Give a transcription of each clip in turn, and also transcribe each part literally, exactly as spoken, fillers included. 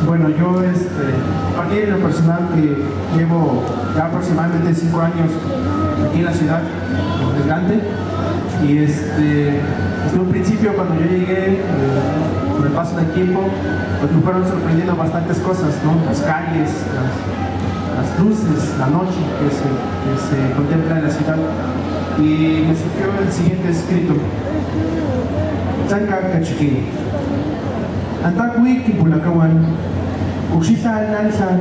Bueno, yo, este, para mí en lo personal que llevo ya aproximadamente cinco años aquí en la ciudad, como migrante, y este, desde un principio cuando yo llegué, eh, con el paso del tiempo, pues me fueron sorprendiendo bastantes cosas, ¿no? Las calles, las, las luces, la noche que se, que se contempla en la ciudad. Y me surgió el siguiente escrito. Tlanca cachiquí̱n. Anta̱ cui̱ quimpu̱lacahuán, ucxilha̱nan tla̱,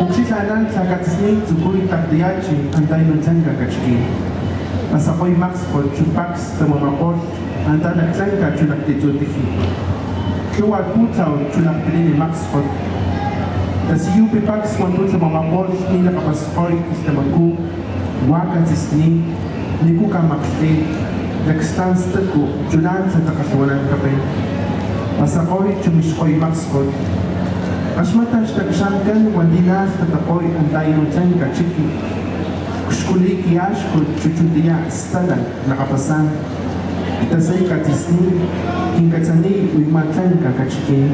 ucxilha̱nan tla̱ catzisní̱n tzucuy taktiya̱chi̱ anta̱ u̱ntu̱ tlanca cachiquí̱n. Pasakoy makskot, chu̱ pacs tamamakot anta̱ nac tlanca, chu̱ nac titzutiji. Lhu̱hua̱ pu̱tlau̱, chu̱ lakpilini makskot. Tasiyu̱ pi̱ pacs hua̱ntu̱ tamamakot ni̱ lakapaskoy quilhtamacú̱, huá̱ catzisniy, ní̱ caj maklhtiy, lacsla̱n stacu, chuná̱ tla̱ takalhuanan capén. Pasakoy, chu̱ mixkoy makskot. Kaxmata̱ xtacxa̱mcan hua̱nti̱ na̱ lhtatakoy anta̱ u̱ntu̱ tlanca chiqui. Cxculi̱ quia̱xcut, chu̱ chuntiyá̱ stalanc lakapasá̱n. Ctasay catzisniy, quincatzaniy uy ma̱ tlanca cachiquí̱n.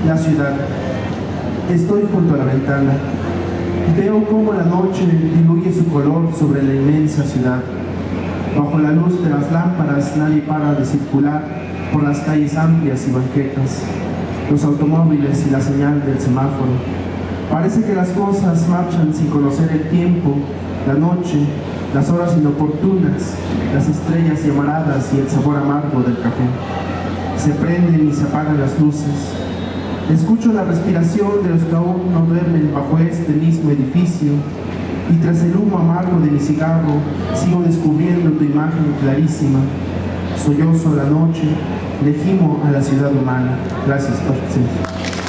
La ciudad. Estoy junto a la ventana. Veo cómo la noche diluye su color sobre la inmensa ciudad. Bajo la luz de las lámparas nadie para de circular por las calles amplias y banquetas. Los automóviles y la señal del semáforo. Parece que las cosas marchan sin conocer el tiempo, la noche, las horas inoportunas, las estrellas llamaradas y el sabor amargo del café. Se prenden y se apagan las luces. Escucho la respiración de los que aún no duermen bajo este mismo edificio, y tras el humo amargo de mi cigarro sigo descubriendo tu imagen clarísima. Sollozo la noche, le gimo a la ciudad humana. Gracias por su presencia.